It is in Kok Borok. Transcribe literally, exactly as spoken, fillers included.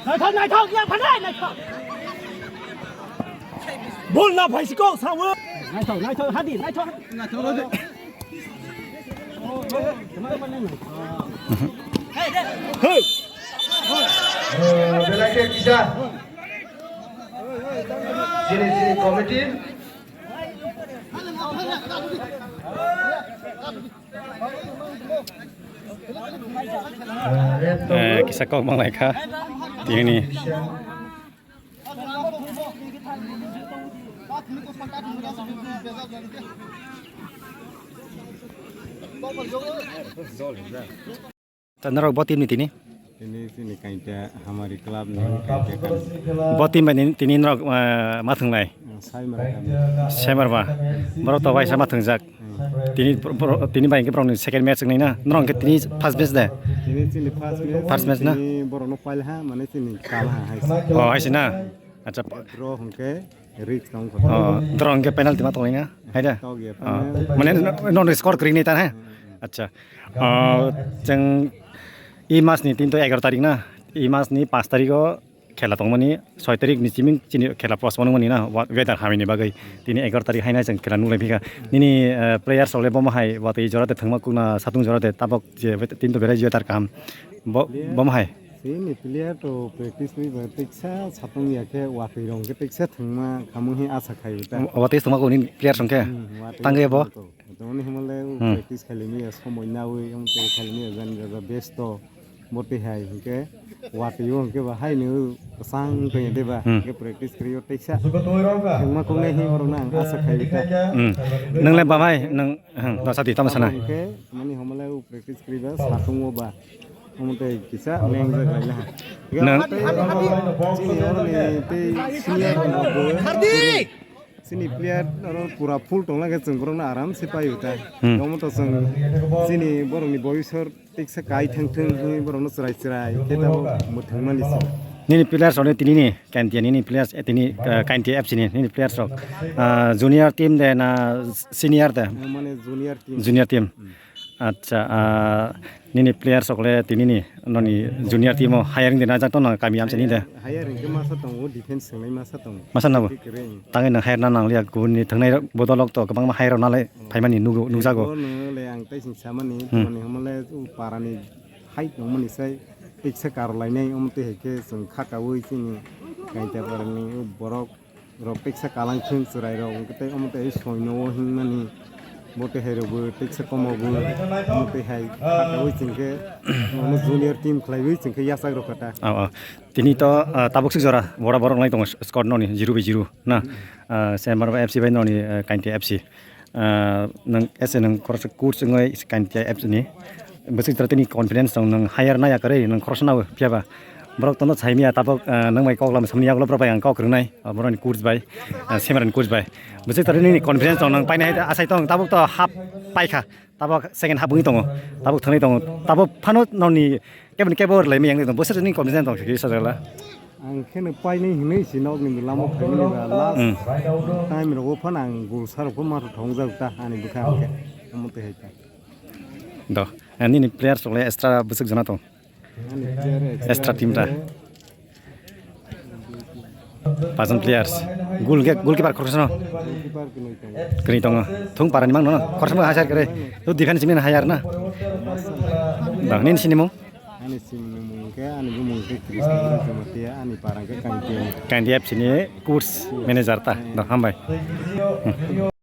Naithok, naithok, ya phanai, naithok. Bol na phaisiko, sawo. Naithok, naithok, hadi, naithok. Hey. Eh, belai khe kisa. Chini, chini committee. Eh, kisa kok manglai kha. Tini ni. Ta norok bo team ni tini? Tini chini kainta Hamari club ni kainta kami. Bo team bai ni tini norok, eh, ma thwnglai? Saimara kami. Saimara ba. Borok to waisa ma thwngjak. Hmm. Tini bor-, bor-, tini bai hwnkhe borokni second match wngnai na? Norok hwnkhe tini first match de? Tini chini first match. First match na? Tini borokno pail ha, mane chini kal ha hai se. Oh, hai se na? Acha. Draw hwnkhe risk tong kho. Oh, draw hwnkhe penalty ma tongnai na? Hai da? Tog ya, oh, penalty. Mane no, no, no score kwrwi nai ta ha? Hmm, hmm. Acha. Oh, chwng e mas ni tin to egaroh tarik na? E mas ni panch tarik o khela tongmani, soi tarik ni simi chini khela postpone wngmani na, wa-, weather hamya ni bagwi. Tini egaroh tarik haino chwng khela nulai phika. Nini, eh, players rok le bomo hai watwi jora de thwngma kuna satung jora de tabok je wet-, tin to berai jia tar kaham. Bo-, bomo hai. Chini player to practice ni ba teksa satung ya khe watwi rong khe teksa thwngma khamung hi asa khai ta. Watwi thwngma ko nini players rong khe? Hmm, watwi tangwi bo? Thwngma ko. Tongmani hwnmale o, hmm, practice khailai maya, somoi naui, omo tei khailai maya, jani jaga besto. Bo twi hai hwnkhe watwi o hwnkhe ba haino kwchang wngtongya de ba, hmm, hwnkhe practice kwrwi o teisa. Thwngma koknai hi borokno ang asa khai kha. Hmm. Nwng le bamai, nwng, hmm, dosa di, tamo sana. Hwnkhe mani hwnmale o practice kwrwi ba satung o ba. Omo tei kisa lengjak lai laha. Nwng chini oroni tei senior rok bo. Chini player oro pura full tongla khe chwng borokno aram se paio ta. Hmm. Omo to chwng chini borokni boyosor teksa kai thang thang hwnwi borokno chwrai chwrai khe tabok mwthangmani se. Nini players rokni tini ni Kaintia nini players, eh, tini, eh, Kaintia F C ni nini players rok, ah, junior team de na senior de? Eh, mane junior team. Junior team. Hmm. Acha, ah, nini players rok le tini ni noni junior team o hiring de na jak to na kami amchani de? Hiring khe masa tongo, defense swngnai masa tongo. Masa nabo? Twi kwrwi. Tangwi nwng hire na nangliya, kubun ni thwngnai rok bodol rok to kwbangma hire rok nalai phaimani nugo, nukjago. Bono le ang tei sing samani, hmm, tongmani hwnmale o para ni hai tongmani sai teksa karlainai, omo twi hai khe chwng kha kaui chini Kainta para ni o borok rok teksa kalang thung chwrai rok, hwnkhe tei omo tei soino o hwnmani bo tei hai rok bo teksa komo bo omo tei hai kha kaui chwng khe omo junior team khlaiwi chwng khe yachak rok kha ta. Oh, oh. Tini to, ah, tabuk sik jora bora borok nai tongo squad noni zero by zero na. Ah, Sembara F C bai noni, ah, Kaintia F C. Ah, nwng ese nwng khoroksa coach wngwi Kaintia F C ni. Bwswk jora tini confidence tong nwng hire nai ya kwrwi nwng khoroksa nao phiya ba. Borok tono sai miya tabuk, ah, nwng bai kok lam samni yagulo borok bai ang kok rwnai, ah, borokni coach bai, ah, Sembara ni coach bai. Bwswk jora nini confidence tong nwng painai asai tong tabuk to half paikha. Tabuk second half wngwi tongo. Tabuk thangwi tongo. Tabuk phano noni keboni kebo rwlaimani yang tong. Bwswk ni confidence tong khe sajala. Ang kheno painai hinwi si nokni lama phaimani ba last, hmm, time rogo phano ang gol sarok phano matha thongjak ta ani bwkha ang khe. Omo twi hai ta. Do. Ani ni players rok le extra bwswk jana tong. Extra team ta. Pajon players. Goal ke, goalkeeper khoroksa no? Goalkeeper kwnwi tongo. Kwnwi tongo. Thung para ni mang no? Khoroksa mang hachar kre. Tu defense min hayar na? Bang nin sini mung? Ani sini mung ke, ani bumung ke Krishna Jamatia, ani para ke Kanti. Kanti F C ni coach manager ta. Do, hambai. Hmm.